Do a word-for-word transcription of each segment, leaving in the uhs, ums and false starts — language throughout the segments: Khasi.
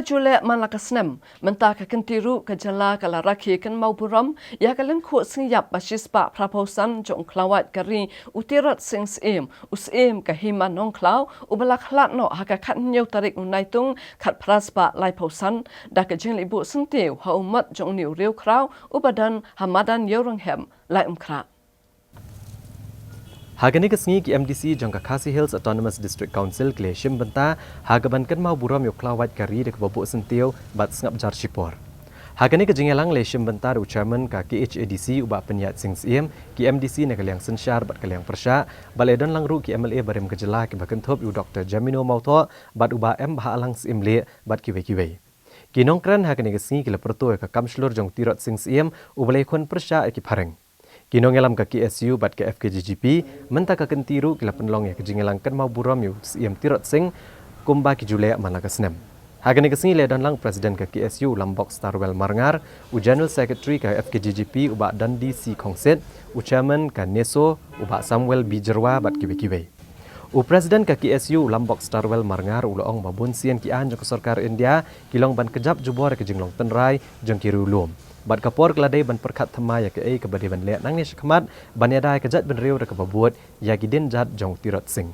Juleh man la ka snem, mynta ka kynti ruh ka jylla ka la rakhe kynmaw burom ïa ka lyngkhuh sngi ïap ba shispah phraphew san jong u khlawait ka ri u Tirot Sing Syiem, u Syiem ka Hima Nongkhlaw, uba la khlad noh ha ka khathynñiew tarik u Naitung khatphraspah laiphew san, da ka jingleit buh syntiew ha u mot jong une u riewkhraw uba don ha madan Ïewrynghep, Laitumkhrah. Ha kane ka sngi ki M D C jong ka Khasi Hills Autonomous District Council ki la shim bynta ha kaban kynmaw burom ïa u khlawait ka ri da kaba buh syntiew bad sngap jar shipor. Ha kane ka jingïalang la shim bynta da u chairman ka K H A D C u Bah Pynïaid Sing Syiem, ki M D C na ka liang synshar bad ka liang pyrshah, bad la don lang ruh ki M L A barim ka jylla kiba kynthup ïa u Doktor Jamino Mawthoh bad u Bah M Bhalang Syiemlieh bad kiwei kiwei. Ki nongkren ha kane ka sngi ki la pyrto ïa ka kam shlur jong u Tirot Sing Syiem uba la ïakhun pyrshah ïa ki phareng. Ki nongïalam ka K S U bad ka F K J G P mynta ka kynti ruh ki la pynlong ïa ka jingïalang kynmaw burom ïa u Syiem Tirot Sing kumba ki ju leh man la ka snem. Ha kane ka sngi la don lang u President ka K S U u Lambok Starwell Marngar, u General Secretary ka F K J G P u Bah Dundee C Khongsit, u Chairman ka NESO u Bah Samuel B Jyrwa bad kiwei kiwei. U President ka K S U u Lambok Starwell Marngar u la ong ba bun sien ki aiñ jong ka sorkar India ki long ban kjap jubor ïa ka jinglong tynrai jong ki riewlum. Bad ka por ka la dei ban pyrkhat thymmai ïa kaei kaba dei ban leh nangne shakhmat ban ïada ïa ka jaitbynriew da kaba bud ïa ki dienjat jong u Tirot Sing.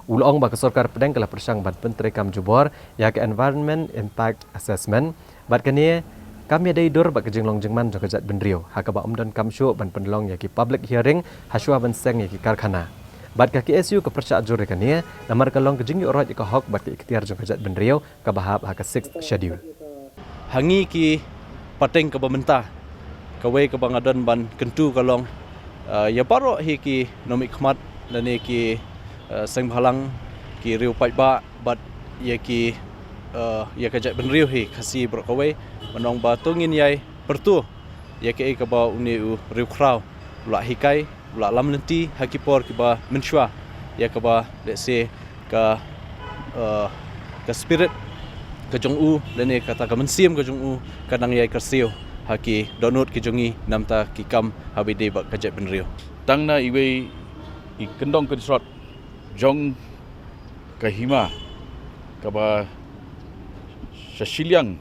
U la ong ba ka sorkar pdeng ka la pyrshang ban pyntreikam jubor ïa ka Environment Impact Assessment, bad kane kam ïadei dur bad ka jinglong jingman jong ka jaitbynriew, ha kaba ym donkam shuh ban pynlong ïa ki public hearing hashwa ban seng ïa ki karkhana. Bad ka K S U ka pyrshah jur ïa kane namar ka long ka jingïoh roit ïa ka hok bad ka ikhtiar jong ka jaitbynriew kaba hap ha ka Sixth Schedule. Ha ngi ki pateng kaba mynta, kawei kaba nga don ban kyntu ka long, eh, ïa baroh hi ki nongmihkhmat lane ki, eh, seng bhalang, ki riew paidbah bad ïa ki, eh, ïa ka jaitbynriew hi Khasi baroh kawei, ban ong ba to ngin ïai pyrto ïa kaei kaba une u riewkhraw u la hikai, u la lam lynti ha ki por kiba mynshuwa ïa kaba lehse ka, eh, ka spirit ka jong u lane kata ka mynsiem ka jong u ka nang ïai kyrsiew ha ki dohnud ki jong ngi namar ki kam haba ïadei bad ka jaitbynriew. Tang na iwei i kyndong kynshrot jong ka hima kaba sha shiliang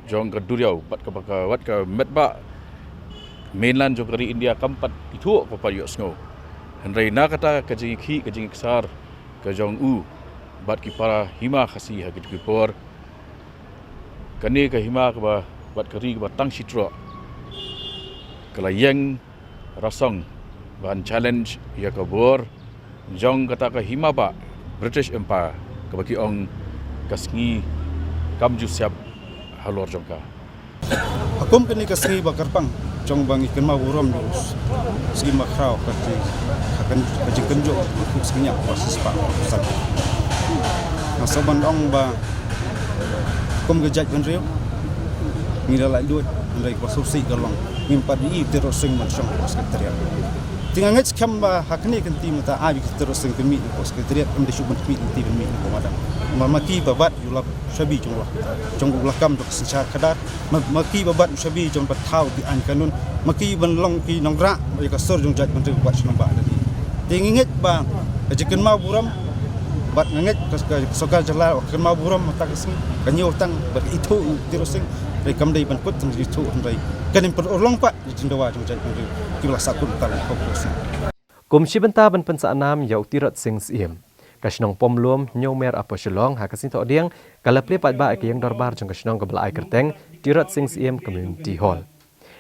jong ka duriaw bad kaba ka, wat ka metbah mainland jong ka ri India kam pat ithuh, kam pat ïohsngew. Hynrei na kata ka jingïakhih ka jingïakshar ka jong u bad ki para hima Khasi ha kito ki por, kane ka hima kaba, bad ka ri kaba tang shi trok, ka la ïeng rasong ban challenge ïa ka bor jong kata ka hima bah British Empire kaba ki ong ka sngi kam ju siap halor jong ka. Ha kum kane ka sngi ba kyrpang jong ba ngi kynmaw burom ïa u Syiem Makhraw ka jing, ka kan, ka jingkynjoh ka sngi ïap ba shispah. Nga sngewbha ban ong ba kum ka jaitbynriew ngi la laitluid, hynrei kaba sngewsih ka long ngim pat ïohi u Tirot Sing ban shong ha Secretariat. Te nga ngeit skhem ba ha kane ka kynti mynta ai ba u Tirot Sing pynmih na ka Secretariat, ym dei shuh ban pynmih lynti, pynmih na ka madan. Namar ma ki ba bat ïa u lad shabi jong u lah, jong u lakam jong ka synshar khadar, ma, ma ki ba bat ïa u shabi jong ba thaw ki aiñ kanun, ma ki ban long ki nongrah ïa ka sur jong jaitbynriew bad shnong bah lade. Te ngi ngeit ba ka jingkynmaw burom bad nga ngeit ka, ka sorkar jylla ka kynmaw burom mynta ka sngi, ka ñiew tang bad ka ithuh u Tirot Sing, hynrei kam dei ban kut tang ithuh, hynrei kan ym pynurlong pat ïa ka jingdawa jong jaitbynriew kiba la sahkut mynta la ka sngi. Kum shi bynta ban pynsah nam ïa u Tirot Sing Syiem, ka shnong Pomlum, Hynñiewmer, Upper Shillong, ha ka sngi Thohdieng ka la plie paidbah ïa ka ïing dorbar jong ka shnong kaba la ai kyrteng Tirot Sing Syiem Community Hall.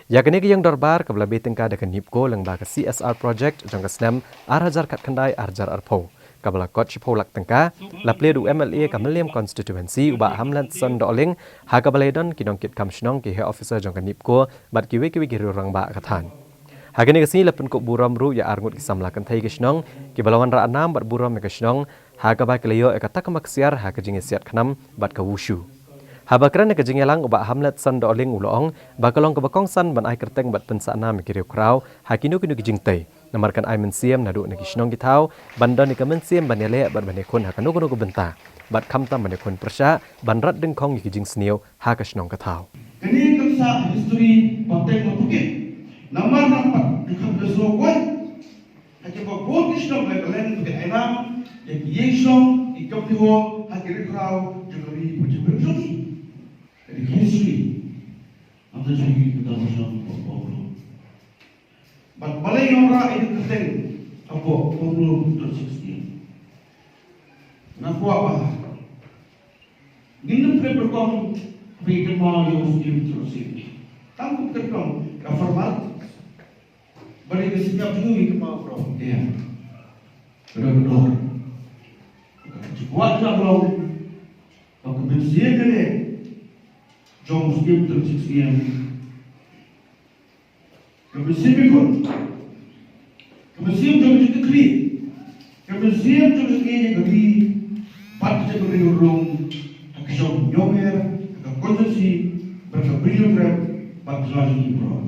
Ïa kane ka ïing dorbar kaba la beh tyngka da ka NEEPCO lyngba ka C S R project jong ka snem ar hajar khatkhyndai ar hajar arphew, kaba la kot shiphew lak tyngka, la plie da u M L A ka Mylliem Constituency u Bah Hamletson Dohling, ha kaba la ïadon ki nongkitkam shnong, ki heh officer jong ka NEEPCO bad kiwei kiwei ki riew rangbah ka thaiñ. Ha kane ka sngi la pynkup burom ruh ïa arngut ki samla kynthei ka shnong kiba la wanrah nam bad burom ïa ka shnong, ha kaba ki la ïoh ïa ka takma ksiar ha ka jingïasiat khnam bad ka wushu. Haba kren ha ka jingïalang u Bah Hamletson Dohling u la ong ba ka long kaba kongsan ban ai kyrteng bad pynsah nam ïa ki riewkhraw ha kino kino ki jingtei, namar kan ai mynsiem naduh na ki shnong ki thaw ban don ïa ka mynsiem ban ïaleh bad ban ïakhun ha kano kano ka bynta, bad khamtam ban ïakhun pyrshah ban rat dyngkhong ïa ki jingsniew ha ka shnong ka thaw. Kane kan sah history pateng ba pukit. Namar nang pat ki kham da sngewbha ha kiba bun ki shnong la ka leng ka ainam ïa ki ïing shnong, ki community hall ha ki riewkhraw jong ka ri bad jong ka ri jong ngi. Bad balei ngi wanrah ïa ka kyrteng hapoh Pamlor District six A? Nga kwah ba ngin ym pynrem rukom phi kynmaw ïa u Syiem Joseph. Tang kum kyrteng ka formal. Balei ka sngap jong ngi kynmaw rukom? Ïa. Ka dor ka dor. Ka kwah ka long ba ka mynsiem ka leh jong u Syiem Joseph Syiem. Ka mynsiem jong ka, ka mynsiem jong ka jingkyrkhu, ka mynsiem jong ka jingïeit ïa ka ri bad ka jingkyrkhu rung ha ka shong nongïalam, ha ka konstituensi bad ka Bri Hynñiewtrep bad ka jong ngi baroh.